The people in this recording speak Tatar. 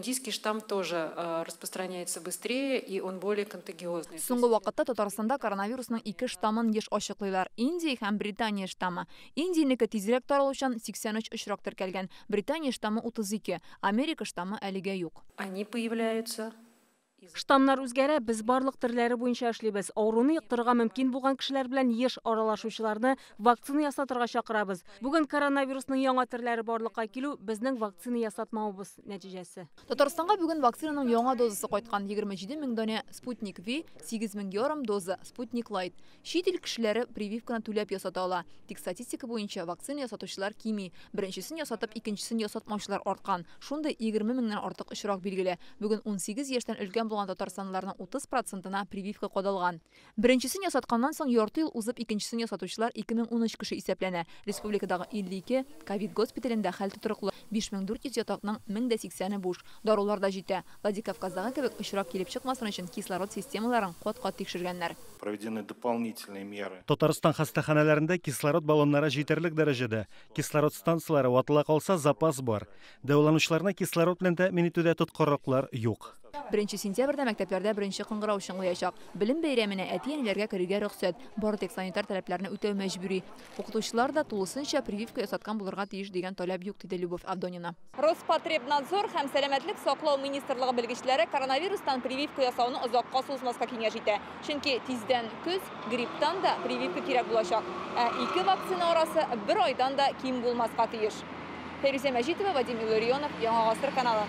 Индийский штамм тоже распространяется быстрее, и он более контагиозный. Соңгы вакытта Татарстанда коронавирусның ике штаммын еш ачыклыйлар: Индия һәм Британия штаммы. Индиянеке тизрәк таралучан, 83 очрак теркәлгән. Британия штаммы 32, Америка штаммы әлегә юк. Они появляются. Штаммнар үзгәрә, без барлык төрләре буенча эшлибез. Авыруны йоктырырга мөмкин булган кешеләр белән еш аралашучыларны вакцина ясатырга чакырабыз. Бүген коронавирусның яңа төрләре барлыкка килү безнең вакцина ясатмавыбыз нәтиҗәсе. Татарстанга бүген вакцинаның яңа дозасы кайткан: 27 мең данә Спутник V, 8 мең ярым доза Спутник Лайт. Чит ил кешеләре прививканы түләп ясата ала. Тик статистика буенча вакцина ясатучылар кими. Беренчесен ясатып, икенчесен ясатмаучылар арткан. Шундый 20 меңнән артык очрак билгеле. Бүген 18 яшьтән өлкән булган татарстанлыларның 30 процентына прививка кадалган. Беренчесен ясатканнан соң ярты ел узып икенчесен ясатучылар 2013 кеше исәпләнә. Республикадагы 52 ковид госпиталендә хәл тотрыклы. 5400 ятакның 1080-е буш. Дарулар да җитә. Владикавказдагы кебек очрак килеп чыкмасын өчен кислород системаларын кат-кат тикшергәннәр. Проведены дополнительные меры. Татарстан хастаханәләрендә кислород баллоннары җитәрлек дәрәҗәдә. Кислород станцияләре ватыла калса, запас бар. Дәваланучыларны кислород белән тәэмин итүдә тоткарлыклар юк. 1 сентябрьдә мәктәпләрдә беренче кыңгырау чыңлаячак. Белем бәйрәменә әти-әниләргә керергә рөхсәт. Бары тик санитар таләпләрне үтәү мәҗбүри. Укытучылар да тулысынча прививка ясаткан булырга тиеш дигән таләп юк, диде Любовь Авдонина. Роспотребнадзор һәм Сәламәтлек саклау министрлыгы белгечләре коронавирустан прививка ясауны озакка сузмаска киңәш итә. Чөнки тиздән көз, грипптан да прививка кирәк булачак. Ә ике вакцина арасы бер айдан да ким булмаска тиеш. Фәйрүзә Мәҗитова, Вадим Илларионов, Яңа Гасыр каналы.